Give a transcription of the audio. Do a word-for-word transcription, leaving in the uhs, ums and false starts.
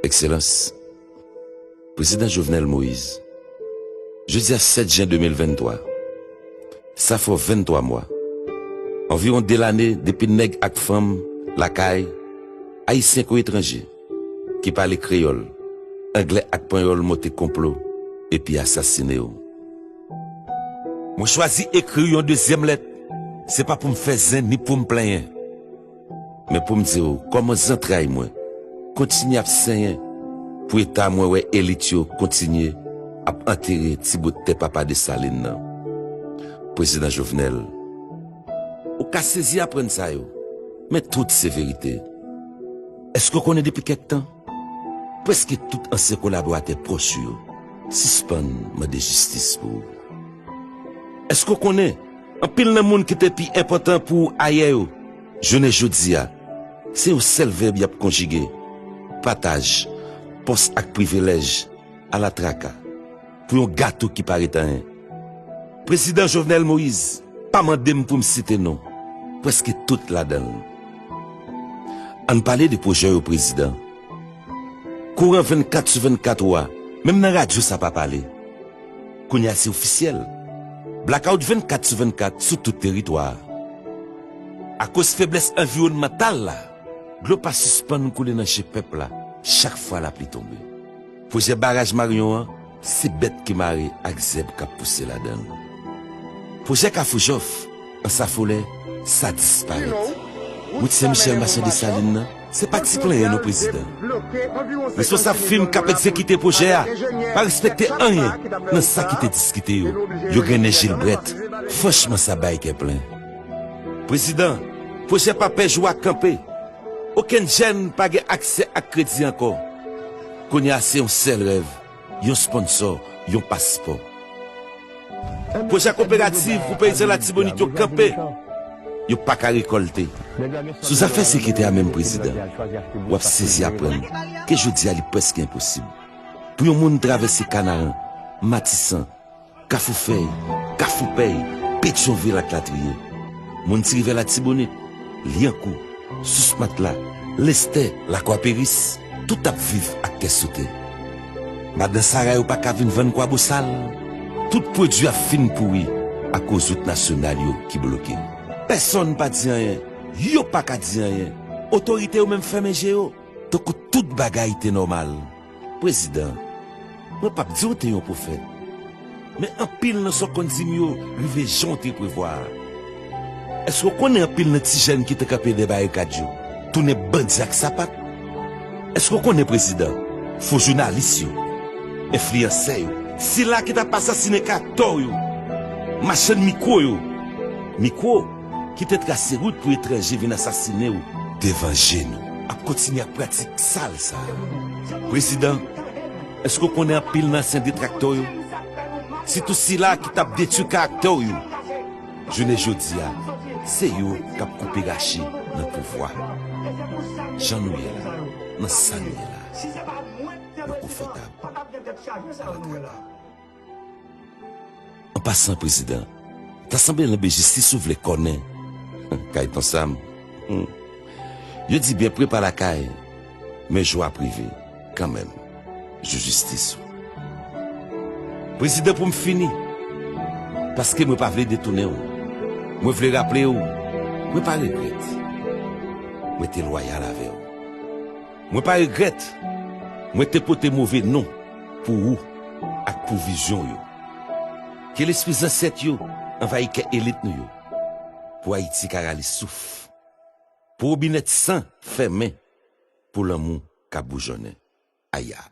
Ekselans, Prezidan Jovenel Moïse, jodi a sèt jen de mil venntwa, sa fè w venntwa mwa, anviwon de lane depi nèg ak fanm lakay, ayisyen kou etranje, ki pale kreyòl, anglè ak panyòl monte konplo epi asasine w. Mwen chwazi ekri w yon dezyèm lèt, se pa pou m fè zen ni pou m plenyen. Men pou m di w kòman zantray mwen kontinye ap senyen pou eta mwen wè elit yo kontinye ap antere ti bout tè papa Desalin nan. Prezidan Jovenel, ou ka sezi aprann sa yo, men tout se verite. Èske w konnen depi kèk tan, prèske tout ansyen kolaboratè pwòch ou yo sispann mande jistis pou ou? Èske w konnen anpil nan moun ki te pi enpòtan pou ou ayè yo, jounen jodi a, se yon sèl vèb y ap konjige: pataj pòs ak privilèj, ala traka, pou yon gato ki pa ret anyen. Prezidan Jovenel Moïse pa mande m pou m site non prèske tout ladan l. Ann pale de pwojè yo, Prezidan. Kouran vennkat sou vennkat ou a, menm nan radyo sa pa pale. Kounye a se ofisyèl. Blakawout vennkat sou vennkat sou tout teritwa a. Akoz feblès anviwònmantal la, dlo pa sispann koule nan je pèp la chak fwa lapli tonbe. Pwojè baraj Maryon an, se bèt ki mare ak zèb k ap pouse ladan l. Pwojè Kafou Jòf, Ansafolè, sa disparèt. Wout Sen Michèl Machan Desalin nan, se pa ti plenyen non, Prezidan. Responsab fim k ap egzekite pwojè a pa respekte anyen nan sa ki te diskite yo. Yo grennen Jilbrèt. Franchman, sa bay kè plen. Prezidan, pwojè Papè Jou a kanpe. Okenn jèn pa gen aksè ak kredi ankò. Kounye a se yon sèl rèv, yon sponsò, yon paspò. Pwojè koperativ pou peyizan Latibonit yo kanpe. Yo pa ka rekòlte. Sou zafè sekirite a menm, Prezidan, w ap sezi aprann ke jodi a li prèske enposib pou yon moun travèse Kanaran, Matisan, Kafou Fèy, Kafou Pèy, Petyonvil ak latriye. Moun Ti Rivyè Latibonit, Lyankou, Sous Matla, Lestè, Lakwa Peris, tout ap viv ak kè sote. Madan Sara yo pa ka vin vann Kwabosal. Tout pwodui ap fin pouri akoz wout nasyonal yo ki bloke. Pèsonn pa di anyen, yo pa ka di anyen. Otorite yo menm fèmen je yo, tankou tout bagay te nòmal. Prezidan, mwen p ap di w te yon pwofèt, men anpil nan sa w konn di m yo rive jan w te prevwa a. Èske w konnen anpil nan ti jèn ki te kanpe dèyè barikad yo tounen bandi ak sapat? Èske w konnen, Prezidan, fo jounalis yo, enfliyansè yo, sila ki t ap asasinen karaktè w yo, machann mikwo yo, mikwo ki te trase wout pou etranje vin asasinen w devan je nou, ap kontinye ak pratik sal sa a? Prezidan, èske w konnen anpil nan ansyen detraktè w yo, sitou sila ki t ap detwi karaktè w yo, jounen jodi a, se yo k ap koupe rache nan pouvwa? Jan nou ye la, nan sa nou ye la, nou konfòtab. An pasan, Prezidan, ta sanble nan bejistis ou vle kònen. Kay Ton Sam. Hmm. Yo di byen pre pa lakay, men jou ap rive kanmenm, jou jistis ou. Prezidan, pou m fini, paske mwen pa vle detounen w, mwen vle raple w, mwen pa regrèt mwen te lwayal avè w. Mwen pa regrèt mwen te pote move non pou ou ak pou vizyon w yo. Ke lespri zansèt yo anvayi kè elit nou yo, pou Ayiti ka rale souf, pou wobinèt san fèmen, pou lanmou ka boujonnen. Aya!